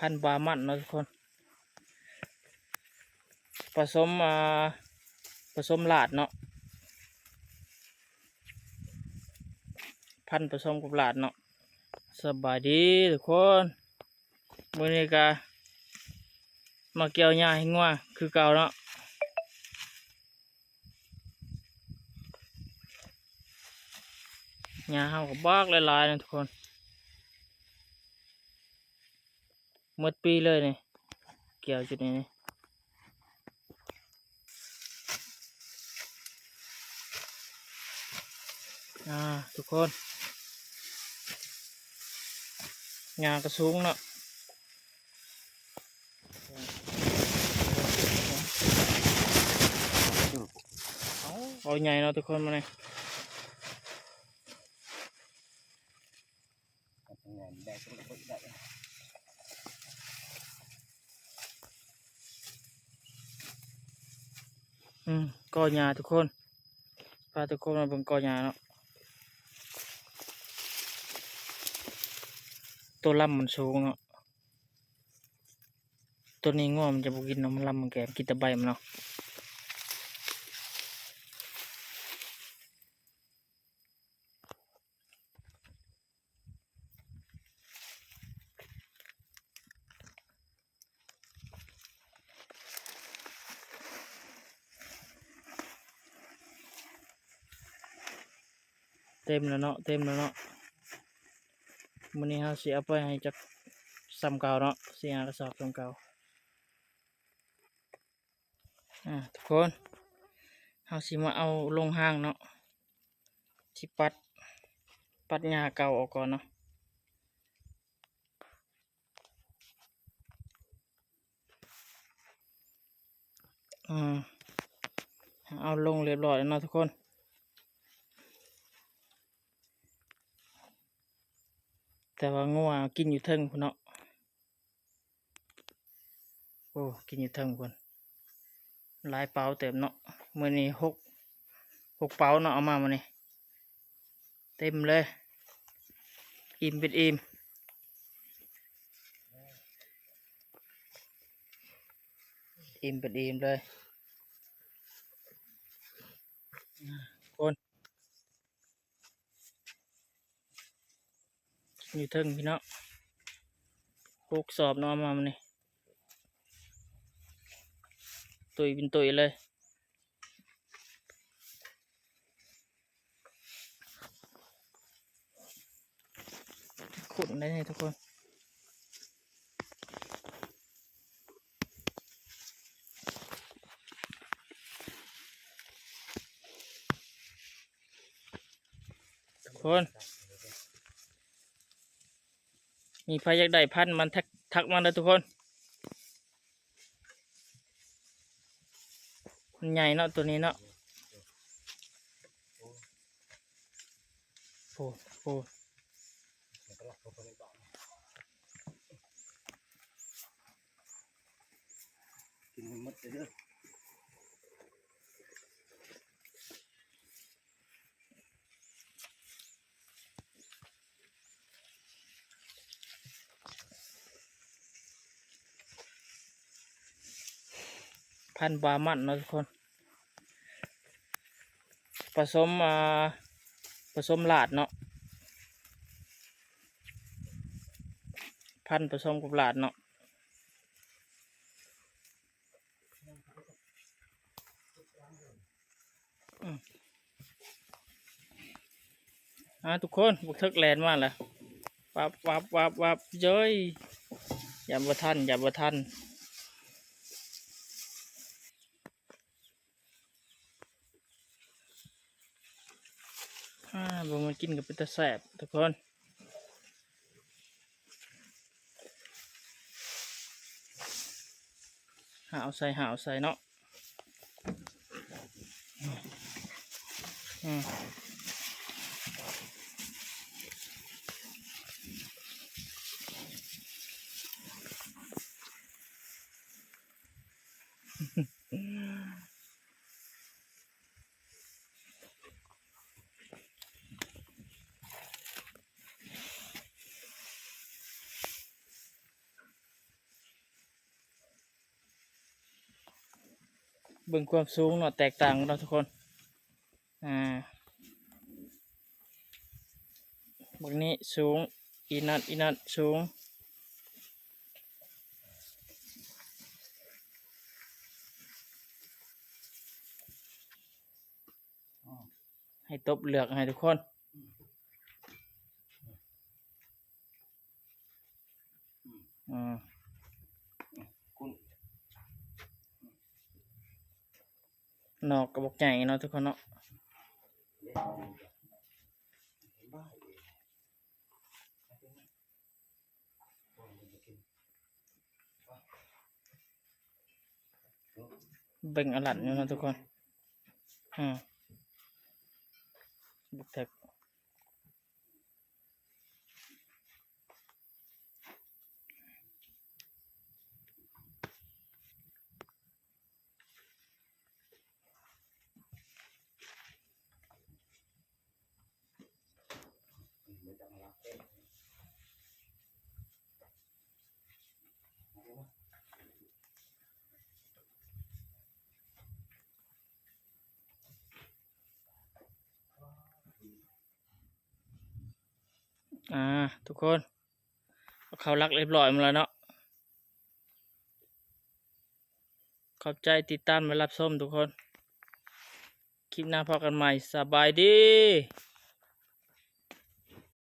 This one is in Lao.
ພັນບາມັນເນາະທຸກຄົນ ປະສົມ ອ່າ ປະສົມລາດເນາະ ພັນປະສົມກັບລາດເນາະ. ສະບາຍດີທຸກຄົນ ມື້ນີ້ກະມາກ່ຽວຫຍ້າໃຫ້ງົວຄືເກົ່າເນາະ. ຫຍ້າເຮົາກໍບັກຫຼາຍໆນະທຸກຄົນ ໝົດປີເລີຍນີ້ ກ່ຽວຈຸດນີ້ນີ້. ອ່າ ທຸກຄົນ ຫຍ້າກໍສູງເນາະ ເອົາໃຫຍ່ເນາະທຸກຄົນ ມື້ນີ້. ອືມ ກໍຫຍ້າທຸກຄົນ ພາທຸກຄົນມາເບິ່ງກໍຫຍ້າເນາະ ໂຕລຳມັນສູງເນາະ ໂຕນີ້ງົວມັນຈະບໍ່ກິນເນາະ ມັນລຳມັນແກ່ ກິນແຕ່ໃບມັນເນາະ. ເຕັມແລ້ວເນາະ ເຕັມແລ້ວເນາະ ມື້ນີ້ເຮົາຊິເອົາໄປໃຫ້ຈັກສ່ຳເກົ່າເນາະ ສີ່ຫ້າກະສອບສ່ຳເກົ່າ. ອ່າ ທຸກຄົນ ເຮົາຊິມາເອົາລົງຮາງເນາະ ຊິປັດ ປັດຫຍ້າເກົ່າອອກກ່ອນເນາະ. ອືມ ເອົາລົງຮຽບຮ້ອຍແລ້ວເນາະທຸກຄົນ ແຕ່ວ່າງົວກິນຢູ່ເທິງພຸ້ນເນາະ. ໂອ້ ກິນຢູ່ເທິງພຸ້ນ ຫຼາຍເປົາເຕີບເນາະ ມື້ນີ້ຫົກ ຫົກເປົາເນາະ ເອົາມາມື້ນີ້ ເຕັມເລີຍ ອີ່ມເປັນອີ່ມ ອີ່ມເປັນອີ່ມເລີຍ ຄົນ ຢູ່ເທິງພີ້ເນາະ ຫົກສອບເນາະ ເອົາມາມື້ນີ້ ຕຸ້ຍເປັນຕຸ້ຍເລີຍ ຂຸດໄດ້ນີ້ທຸກຄົນ. ທຸກຄົນ ມີໃຜຢາກໄດ້ພັນມັນ ທັກ ທັກມາເດີທຸກຄົນ ມັນໃຫຍ່ເນາະ ໂຕນີ້ເນາະ ໂອ້ ໂອ້. ກິນໃຫ້ໝົດເດີ ພັນບາມັນເນາະທຸກຄົນ ປະສົມ ອ່າ ປະສົມລາດເນາະ ພັນປະສົມກັບລາດເນາະ. ອືມ ອ່າ ທຸກຄົນ ບັກເຖິກແລ່ນມາແລ້ວ ວັບ ວັບ ວັບ ວັບ ເຢີຍ ຢ້ານບໍ່ທັນ ຢ້ານບໍ່ທັນ. ອ່າ ເບິ່ງມັນກິນກໍເປັນຕາແຊບທຸກຄົນ ຫາວໃສ່ ຫາວໃສ່ເນາະ ອືມ. ອ ເບິ່ງຄວາມສູງເນາະ ແຕກຕ່າງເນາະທຸກຄົນ. ອ່າ ບັກນີ້ສູງ ອີນັ້ນ ອີນັ້ນສູງ. ໃຫ້ຕົບເລືອກໃຫ້ທຸກຄົນ. ອືມ ນອກກະບັກໃຫຍ່ເນາະທຸກຄົນເນາະ. ເບິ່ງອະລັນຢູ່ເນາະທຸກຄົນ. ອືມ ບັກເຖິກ. ອ່າ ທຸກຄົນ ເອົາເຂົ້າຫຼັກຮຽບຮ້ອຍໝົດແລ້ວເນາະ. ຂອບໃຈຕິດຕາມ ແລະ ຮັບຊົມທຸກຄົນ. ຄລິບໜ້າພໍ້ກັນໃໝ່. ສະບາຍດີ.